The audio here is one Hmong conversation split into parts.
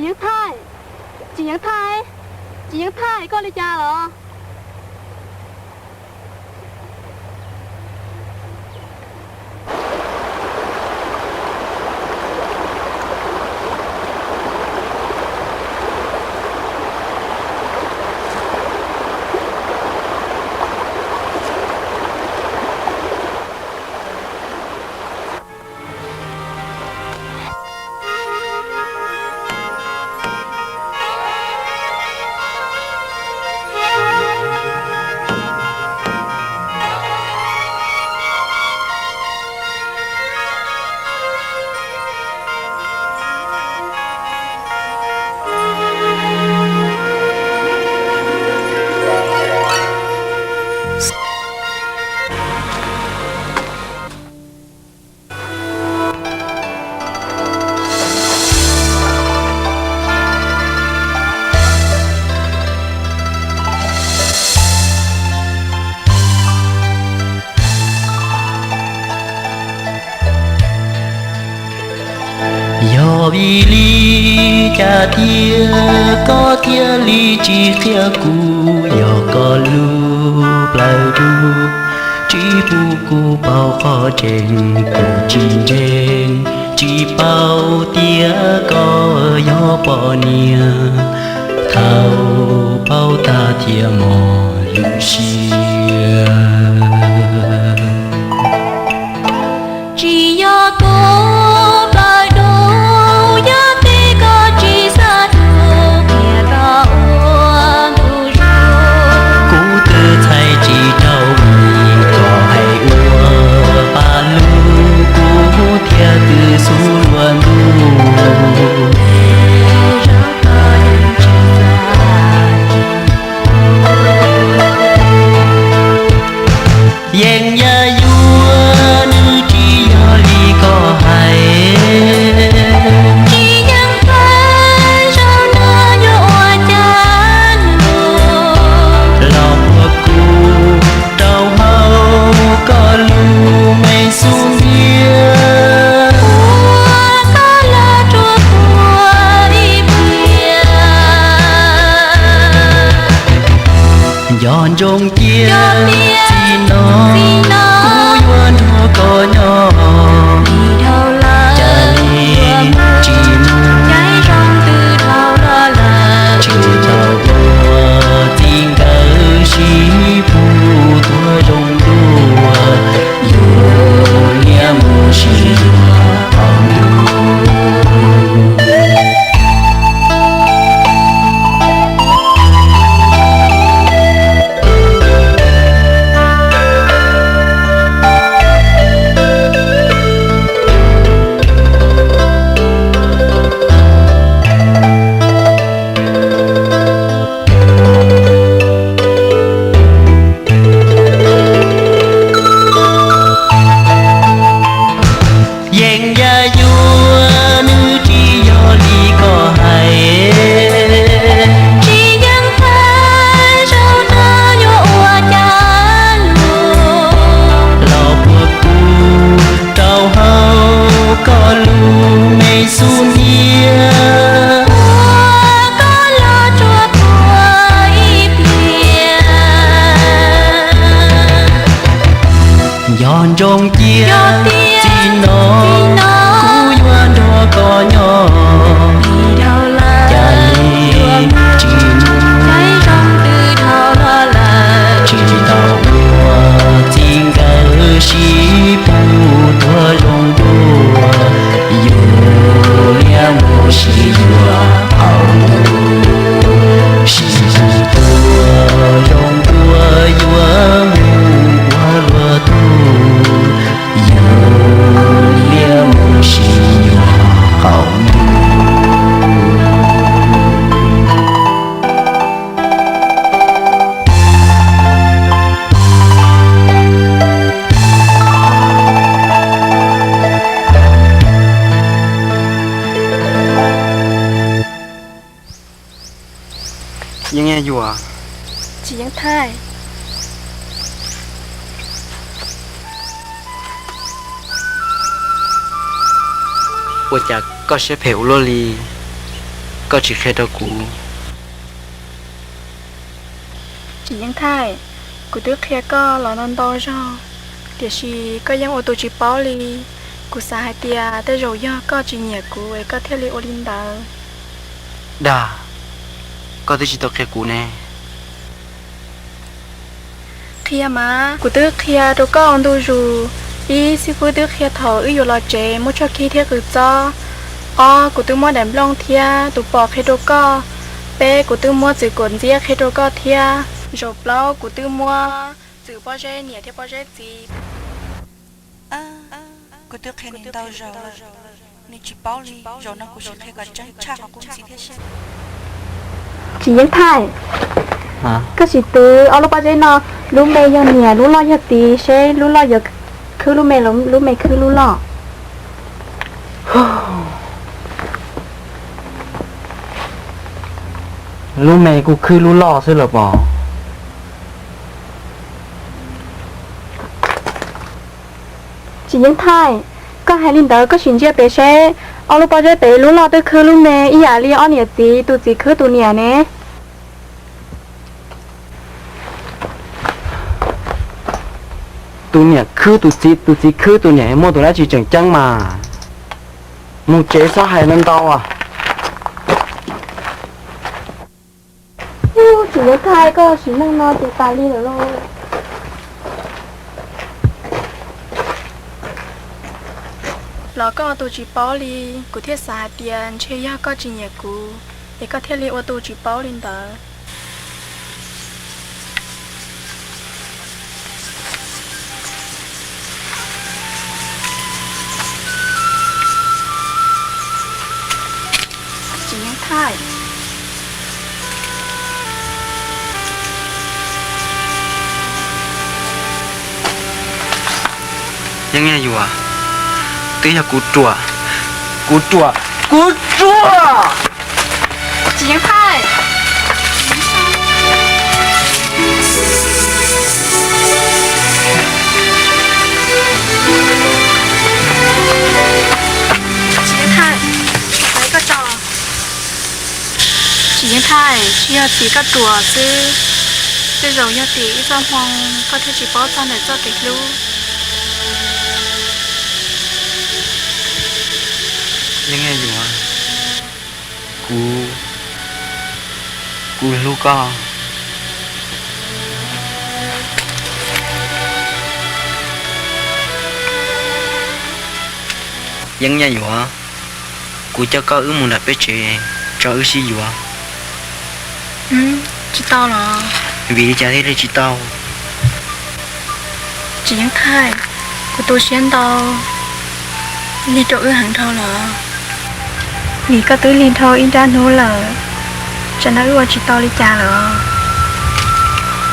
Yeev Thaij, txiv Yeev Thaij, txiv Yeev Thaij, koj li cas los? Yog vim li cas thiab koj thiaj li tsis qhia kuv? Yog koj lub plawv dub tsis pub kuv paub qhov tseeb, kuv tsis ntseeg tsis paub tias koj yog poj niam. Thaum paub tag thiaj mos lub siab. Tsis yog tus plawv dub, yog tias koj tsis xav tuag, qhia tau ua ntu zus. Kuv twb txhais tsis raug li koj hais ua paj lug, kuv thiaj twb xub luag ntuj. Yeej yam yuav nws tsis yog li koj hais, tsis yeej pab zaum no yuav ua cas lug. Los puag kuv rau hauv koj lub me xub ntiag, ua koj los ruam tuag ib pliag. Nco ntsoov cia, txij no kuv yuav nrog koj nyob, cas li tsis mus, tsis tau ua txij nkawm sib pug tuag zoo dua, yus liab mus sib yuav thaum ntuj. Yeej yam yuav nws tsis yog li koj hais, tsis yeej pab zaum no yuav ua cas lug. Los puag kuv rau hauv koj lub me xub ntiag, ua koj los ruam tuag ib pliag. Nco ntsoov cia, txij no kuv yuav nrog koj nyob, cas li tsis mus, tsis tau ua txij nkawm sib pug tuag zoo dua, yus liab mus sib yuav thaum ntuj. Sib pug tuag zoo dua yuav mus ua luag tug, yus liab mus sib yuav thaum ntuj. Yeej Yuam, txiv Yeev Thaij, ua cas koj siab phem ua luaj li? koj tsis qhia rau kuv? Tsis Yeej Thaij, kuv twb qhia koj los ntau ntau zaug, tiam sis koj yeej ua tus tsis paub li. Kuv xav hais tias tej zaum yog koj tsis nyiam kuv es koj thiaj li ua li ntawd. Dag, koj twb tsis tau qhia kuv ne. Qhia mas, kuv twb qhia rau koj ua ntu zus. Ib, xib fwb twb qhia thaum wb yuav los tsev muab tshuaj khib thiab qws txob. Ob, kuv twb muab daim nplooj thiab tus pos qhia rau koj. Peb, kuv twb muab txwm kuam ntxiab qhia rau koj thiab. Zaum plaub, kuv twb muab txwm pob zeb niam thiab pob zeb txiv. Kuv twb qhia nws ntau zaus lawm, nws tsis paub li. Zaum no kuv sim qhia kom tseeb tshaj qhov kuv ntxiv thiab seb. Tsis Yeej Thaij, koj sim twv ob lub pob zeb no, lub me yog niam, lub loj yog txiv, seb lub loj yuav khwb lub me los lub me khwb lub loj. Lub me kuj khwb lub loj xwb los pom. Tsis Yeej Thaij, koj hais li ntawd koj sim ntsia pem seb, ob lub pob zeb pem lub loj twb khwb lub me ib yam li ob niam txiv tus txiv khwb tus niam ne. Tus niam khwb tus txiv, tus txiv khwb tus niam, muaj tus dab tsi tseem ceeb mas. Mus tsev txhob hais ntau ntau. Tsis Yeej Thaij, koj sim neej no ces tas li lawm lauj. Los koj ua tus tsis paub li, kuv thiaj xav hais tias ntshe yog koj tsis nyiam kuv es koj thiaj li ua tus tsis paub li ntawd. Tsis Yeej Thaij, Yeej Yuav, twb yog kuv ruam, kuv ruam, kuv ruam. Tsis Yeej Thaij, Tsis Yeej Thaij, koj tso. Tsis Yeej Thaij, tsis yog tim koj ruam xwb, tej zaum yog tim ib txoj hmoo koj thiaj tsis paub txog ntawm txoj kev hlub. Yeej Yuav, kuv, kuv hlub koj. Yeej Yuav, kuv coj koj wb mus nram peb tsev tso wb sib yuav. Tsis tau los? Vim li cas thiaj li tsis tau? Tsis Yeej Thaij, kuv tu siab ntau, lig rau wb heev dhau los. Vim koj twb lig dhau ib nrab hnub lawm, tsam no wb ua tsis tau li cas los?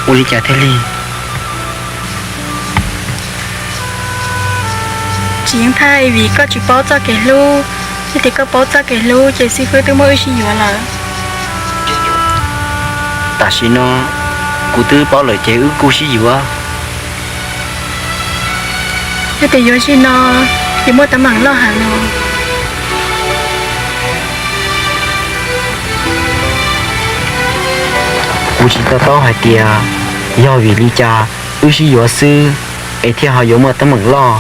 Ua li cas thiaj li? Tsis Yeej Thaij, vim koj tsis paub txoj kev hlub, yog tias koj paub txoj kev hlub ces xib fwb twb muab wb sib yuav lawm. Tam sim no kuv twb paub lawm ces wb kuj sib yuav. Yog tias yuav tsis no, yuav muaj teeb meem loj heev no. Kuv tsis to taub hais tias yog vim li cas wb sib yuav xwb es thiaj ho yuav muaj teeb meem loj.